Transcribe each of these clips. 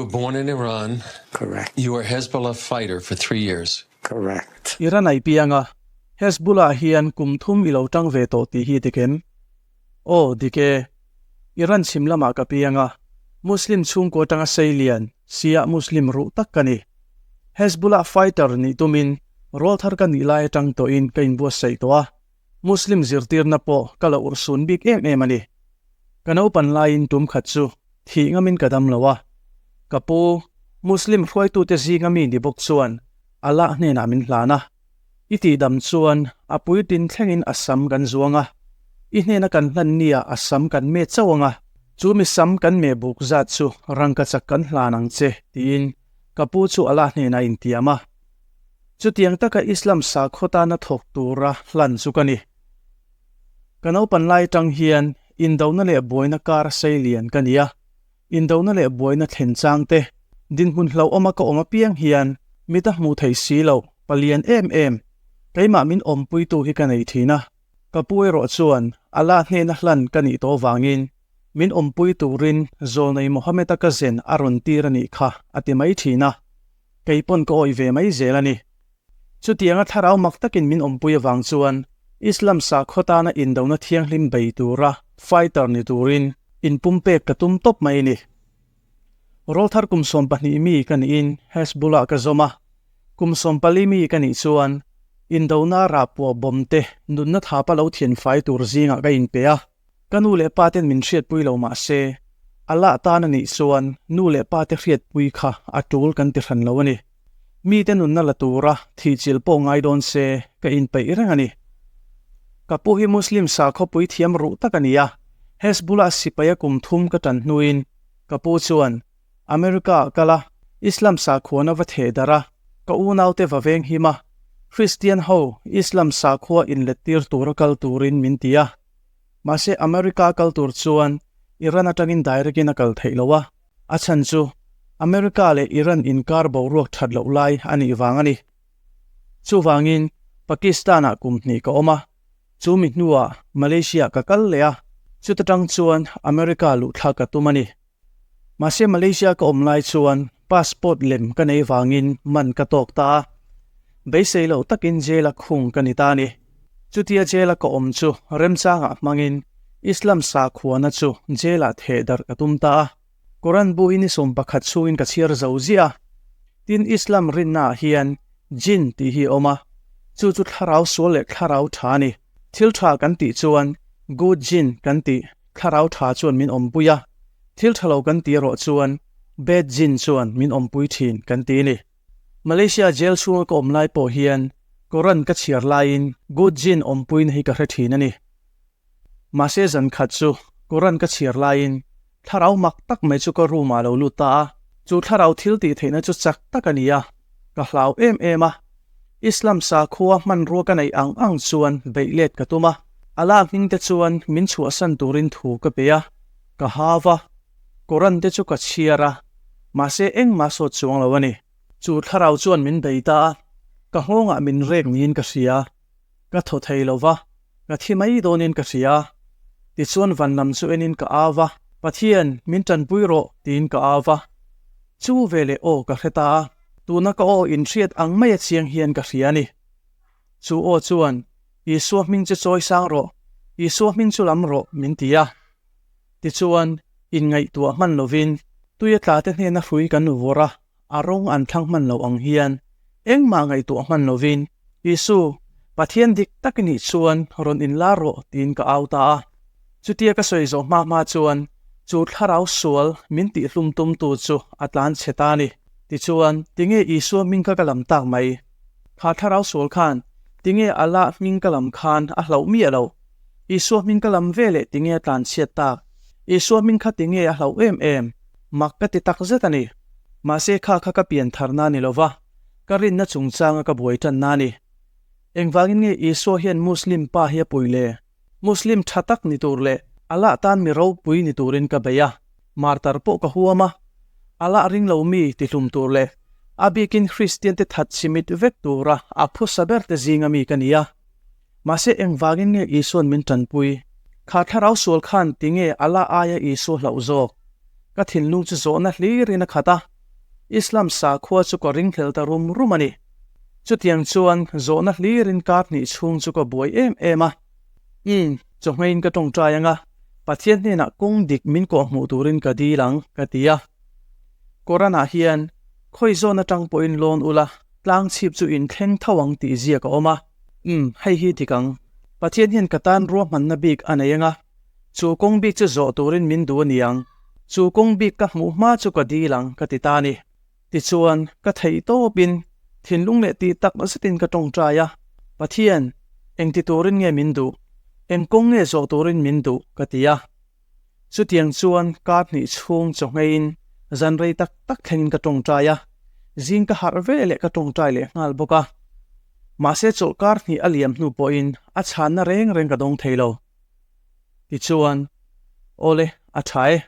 were born in Iran. Correct. You were a Hezbollah fighter for 3 years. Correct. Iran ai pianga Hezbollah hian kum thum ilo tang ve to ti hi dikem. Aw dik e. Iran chhim lamah ka piang a, Muslim chhungkaw atanga seilian, Shia Muslim ruh tak ka ni. Hezbollah fighter nih tumin rawlthar ka nih lai atang tawhin ka inbuatsaih tawh a, Muslim zirtirna pawh ka la urhsun bik em em a ni. Ka naupan laiin tum khat chu thih ngamin ka dam lo a, ka pu, Muslim hruaitute zinga mi ni bawk chuan Allah hnenah min hlan a. I tihdam chuan a puitlin thlengin a sam kan zuang a, i hnena kan hlan nia a sam kan me chauh ang a, chu mi sam kan me buk zat chu rangkachak kan hlan ang che, tiin ka pu chu Allah hnenah a intiam a. Chutiang taka Islam sakhaw tana thawk tura hlan chu ka ni. Ka naupan lai atang hian indona leh buaina kar sei lian ka ni a, indona leh buaina thlen chang te, dinhmun hlauhawma ka awm apiang hian mit a hmuh theih si loh, palian em em, keimah min awmpuitu hi ka nei thin a, ka pu erawh chuan Allah hnena hlan ka nih tawh vangin min awmpui turin Zawlnei Mohammed-a ka zen a rawn tir a nih kha a ti mai thin a. Kei pawn ka awih ve mai zel a ni. Chutianga thlarau mak takin min awmpui avang chuan Islam sakhaw tana indona thianghlim bei tura fighter ni turin inpumpek ka tum tawp mai a ni. Rawlthar kum 12 mi ka nihin Hezbollah ka zawm a, kum 14 mi ka nih chuan indona rahpuah bawm te nunna thapa lo thianfai tur zingah ka inpe a. Ka nu leh pa ten min hriatpui lo mah se, Allah tan a nih chuan nu leh pa te hriatpui kha a tul kan ti hran lo a ni. Mite nunna la tura thihchilh pawh ngai dawn se ka inpeih reng a ni. Ka pu hi Muslim sakhaw puithiam ruh tak a ni a, Hezbollah sipaia kum thum ka tan hnuin ka pu chuan America ah kal a, Islam sakhuana va theh darh a, ka unaute va veng him a, Christian ho Islam sakhua inlettir tura kal turin min ti a. Mahse America kal tur chuan Iran atangin direct in a kal theih lo a, a chhan chu America leh Iran inkar boruak that loh lai a nih vang a ni. Chuvangin Pakistan ah kum hnih ka awm a, chu mi hnuah Malaysia ka kal leh a, chuta tang chuan America luhthlak ka tum a ni. Mahse Malaysia ka awm lai chuan passport lem ka nei vangin man ka tawk ta a, beisei loh takin jail a khung ka ni ta a ni. Chutia jail a ka awm chu remchangah hmangin Islam sakhuana chu jail ah theh darh ka tum ta a. Quran bu hi ni 11 chhungin ka chhiar zo ziah a. Tin Islam rinna ah hian jinn tih hi a awm a, chu chu thlarau sual leh thlarau tha a ni. Thil tha kan tih chuan good jinn kan tih. Thlarau tha chuan min awmpui a, thil tha lo kan tih erawh chuan bad jinn chuan min awmpui thin kan ti a ni. Malaysia jail chhunga ka awm lai pawh hian Quran ka chhiar laiin good jinn awmpuina hi ka hre thin a ni. Mahse zan khat chu Quran ka chhiar laiin thlarau mak tak mai chu ka room ah a lo lut ta a, chu thlarau thil tih theihna chu chak tak a ni a, ka hlau em em a. Islam sakhua hmanrua ka neih ang ang chuan beih let ka tum a, Allah hming te chuan min chhuahsan turin thu ka pe a, ka hau a, Quran te chu ka chhiar a, mahse engmah sawt chuang lo a ni. Chu thlarau chuan min bei ta a, ka nghawngah min rek niin ka hria, ka thaw thei lo va, ka thi mai dawnin ka hria. Tichuan van lam chu enin ka au a, Pathian, min tanpui rawh, tiin ka au a. Chu veleh aw ka hre ta a. Tuna ka aw inhriat ang maia chiang hian ka hria a ni. Chu aw chuan, Isua hming chu chawi sang rawh, Isua hming chu lam rawh, min ti a. Tichuan, inngaihtuah hman lovin, tuia tlate hnena hrui kan vawrh a, a rawng an thlang hman lo ang hian, engmah ngaihtuah hman lovin, Isu, Pathian dik tak i nih chuan rawn inlar rawh, tiin ka au ta a. Chutia ka sawi zawh hma hma chuan chu thlarau sual min tihhlum tumtu chu a tlan chhe ta a ni. Tichuan, tinge Isua hming kha ka lam tak mai? Kha thlarau sual khan tinge Allah hming ka lam khan a hlauh miah lo? Isua hming ka lam ve leh tinge a tlan chhiat tak? Isua hming kha tinge a hlauh em em? Mak ka ti tak zet a ni. Mahse kha kha ka pian tharna a ni lo va, ka rinna chungchanga ka buai tanna a ni. Engvangin nge Isua hian Muslim pa hi a pui le? Muslim tha tak ni tur leh Allah tan mi ropui ni turin ka bei a, martar pawh ka huam a. Allah ring lo mi tihlum tur leh a bikin Kristian te that chimit vek tura a phusa ber te zinga mi ka ni a. Mahse engvangin nge Isua'n min tanpui? Kha thlarau sual khan tinge Allah aia Isua hlauh zawk? Ka thinlung chu zawhna hlirin a khat a. Islam sakhua chu ka ringhlel ta rum rum a ni. Chutiang chuan zawhna hlirin kar hnih chhung chu ka buai em em a. Umm, chawhmeiin ka tawngtai ang a, Pathian hnenah kawng dik min kawhhmuh turin ka dil ang, ka ti a. Koran-ah hian, Khawi zawn atang pawhin lawn ula, tlang chhip chu in thleng tho ang tih ziak a awm a. Umm, hei hi dik ang. Pathian hian ka tan ruahmanna bik a nei ang a, chu kawng bik chu zawh turin min duh a ni ang. Chu kawng bik ka hmuh hma chu ka dil ang, ka ti ta a ni. Tichuan, ka theih tawpin, thinlung leh tih tak zetin ka tawngtai a, Pathian, eng ti turin nge min duh? Eng kawng nge zawh turin min duh? ka ti a. Chutiang chuan kar hnih chhung chawhngeiin zan rei tak tak thlengin ka tawngtai a, zing ka harh ve leh ka tawngtai leh nghal bawk a. Mahse chawlh kar hnih a liam hnu pawhin a chhanna reng reng ka dawng thei lo. Tichuan, Awle, a tha e.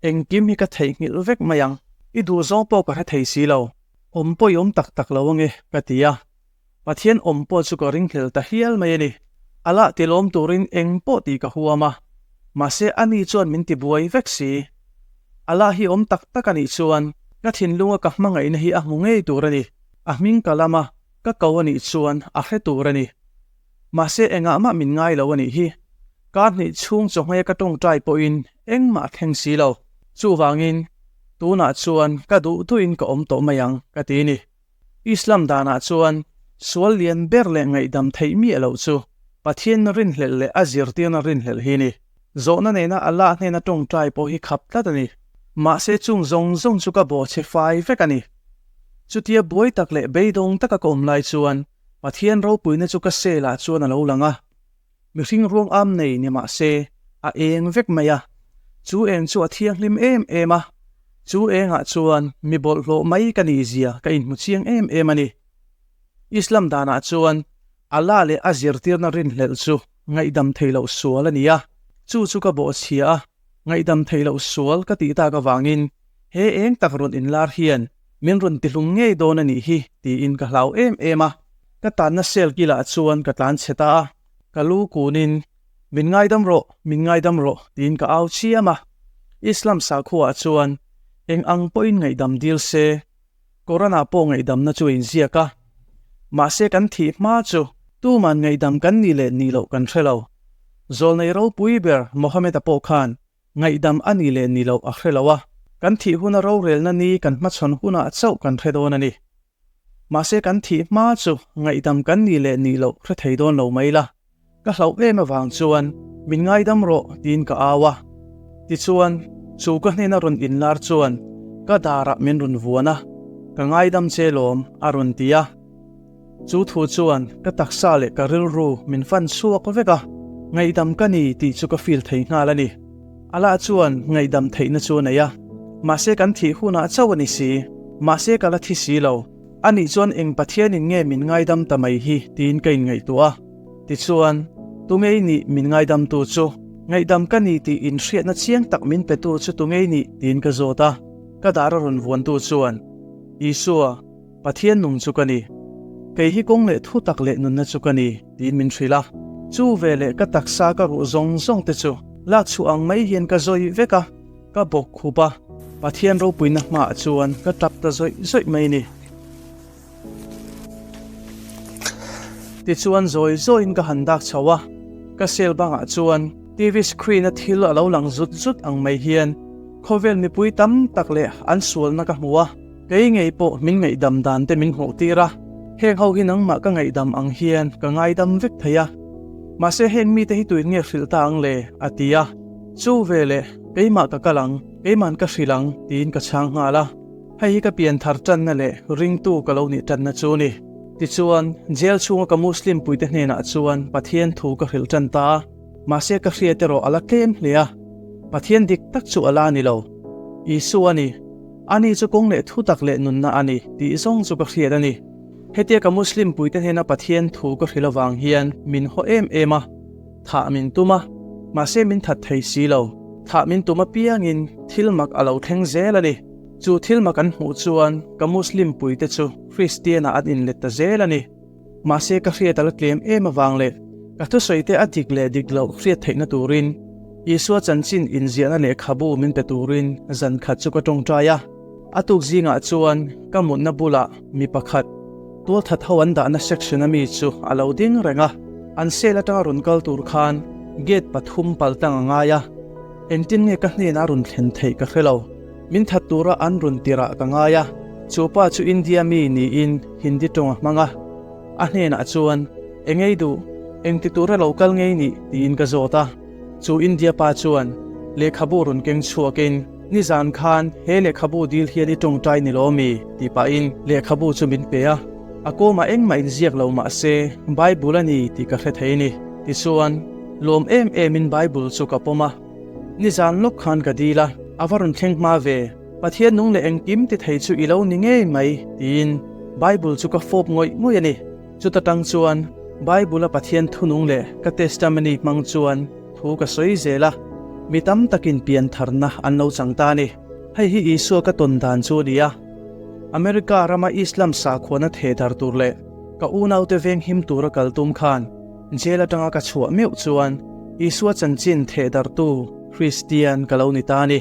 Engkim hi ka theihnghilh vek mai ang. I duhzawng pawh ka hre thei si lo. Awm pawh i awm tak tak lo ange, ka ti a. Pathian awm pawh chu ka ringhlel ta hial mai a ni. A lah tilawm turin eng pawh tih ka huam a. Mahse, ani chuan min tibuai vek si. A lah hi awm tak tak a nih chuan ka thinlunga ka hmangaihna hi a hmu ngei tur a ni. A hming ka lam a, ka ko a nih chuan a hre tur a ni. Mahse engah mah min ngai lo a nih hi. Kar hnih chhung chawhmei ka tawngtai pawhin engmah a thleng si lo. Chuvangin, tunah chuan ka duh duhin ka awm tawh mai ang, ka ti ni. Islam danah chuan sual lian ber leh ngaihdam theih miah loh chu Pathian rinhlelh leh a zirtirna rinhlelh hi ni. Zawhna nena Allah hnena tawngtai pawh hi khap tlat a ni. Mahse chung zawng zawng chu ka bawhchhe fai vek a ni. Chutia buai tak leh beidawng taka ka awm lai chuan Pathian ropuina chu ka sel ah chuan a lo lang a, mihring ruang am nei ni mah se a eng vek mai a, chu eng chu a thianghlim em em a, chu eng ah chuan mi bawlhhlawh mai ka nih zia ka inhmu chiang em em a ni. Islam dan ah chuan Allah leh a zirtirna rinhlelh chu ngaihdam theih loh sual a ni a, chu chu ka bawhchhia a, ngaihdam theih loh sual ka tih tak avangin he eng tak rawn inlar hian Min rawn tihlum ngei dawn a nih hi tiin ka hlau em em a, ka tanna sel kilah chuan ka tlan chhe ta a, ka lu kunin, Min ngaidam rawh, min ngaidam rawh tiin ka au chiam a. Islam sakhuaah chuan eng ang pawhin ngaihdam dil se, Koran-ah pawh ngaihdamna chu a inziak a, mahse kan thih hma chu tuman ngaihdam kan nih leh nih loh kan hre lo. Zawlnei ropui ber Mohammed-a pawh khan Ngaihdam a nih leh ni loh a hre lo a, kan thih huna rorelna ni kan hmachhawn hunah chauh kan hre dawn a ni. Mahse kan thih hma chu ngaihdam kan nih leh nih loh hre thei dawn lo mai la, ka hlauh em avang chuan min ngaidam rawh tiin ka au a. Tichuan, chu ka hnena rawn inlar chuan ka darah min rawn vuan a, Ka ngaidam che lawm a rawn ti a. Chu thu chuan ka taksa leh ka rilru min fan chhuak vek a, ngaihdam ka ni tih chu ka feel thei nghal a ni. Allah chuan ngaihdam theihna chu a nei a, mahse kan thih hunah chauh a ni si, mahse ka la thi si lo. Anih chuan eng Pathianin nge min ngaidam ta mai hi tiin ka inngaihtuah a. Tichuan, tunge i nih min ngaidamtu chu? Ngaihdam ka ni tih inhriatna chiang tak min petu chu tunge i nih tiin ka zawt a. Ka dar a rawn vuantu chuan, Isua, Pathian nung chu ka ni. Kei hi kawng leh thu tak leh nunna chu ka ni, tiin min hrilh a. Chu veleh ka taksa ka ruh zawng zawng te chu lak chhuah ang mai hian ka zawih vek a, ka bawk khup a, Pathian ropuina hmaah chuan ka tap ta zawih zawih mai ni. Tichuan zawi zawiin ka han dak chho a, ka cell bangah chuan TV screen a thil a lo lang zut zut ang mai hian khawvel mipui tam tak leh an sualna ka hmu a. Kei ngei pawh min ngaihdam dan te min hmuh tir a, heng ho hi nangmah ka ngaihdam ang hian ka ngaidam vek thei a. Mahse heng mite hi tuin nge hrilh ta ang le? a ti a. Chu veleh, keimah ka kal ang, keiman ka hrilh ang, tiin ka chhang nghal a. Hei hi ka pian thar tanna leh ringtu ka lo nih tanna chu ni. Tichuan, jail chhunga ka Muslim puite hnenah chuan Pathian thu ka hrilh tan ta a. Mahse ka hriat erawh a la tlem hle a. Pathian dik tak chu a la ni lo. Isua a ni. Ani chu kawng leh thu tak leh nunna a ni tih zawng chu ka hriat a ni. Hetia ka Muslim puite hnena Pathian thu ka hrilh avang hian min haw em em a, thah min tum a, mahse min that thei si lo. Thah min tum apiangin thil mak a lo thleng zel a ni. Chu thil mak an hmuh chuan ka Muslim puite chu Kristian-ah an inlet ta zel a ni. Mahse ka hriat a la tlem em avang leh ka thusawite a dik leh dik loh hriat theihna turin Isua chanchin inziahna lehkhabu min pe turin zan khat chu ka tawngtai a. A tuk zingah chuan ka mutna bulah mi pakhat, tualthat ho an dahna section a mi chu a lo ding reng a. An cell atanga rawn kal tur khan gate pathum paltang a ngai a, engtin nge ka hnenah a rawn thlen theih ka hre lo. Min that tura an rawn tirah ka ngai a, chu pa chu India mi niin Hindi tawng a hmang a. A hnenah chuan, Engei duh, engti tura lo kal ngei nih? tiin ka zawt a. Chu India pa chuan lehkhabu rawn keng chhuakin, Nizan khan he lehkhabu dil hian i tawngtai ni lo mi? tih pahin lehkhabu chu min pe a. A kawmah engmah inziak lo mah se Bible a ni tih ka hre thei ni. Tichuan, lawm em emin Bible chu ka pawm a. Nizan lawk khan ka dil a, a va rawn thleng hma ve. Pathian nung leh engkim ti thei chu i lo ni ngei mai, tiin Bible chu ka fawp ngawih ngawih a ni. Chuta tang chuan Bible a Pathian thunung leh ka testimony hmang chuan thu ka sawi zel a, mi tam takin piantharna an lo chang ta a ni. Hei hi Isua ka tawn dan chu a ni a. America rama Islam sakhuana theh dar tur leh ka unaute venghim tura kal tum khan jail atanga ka chhuah meuh chuan Isua chanchin theh dartu Kristian ka lo ni ta a ni.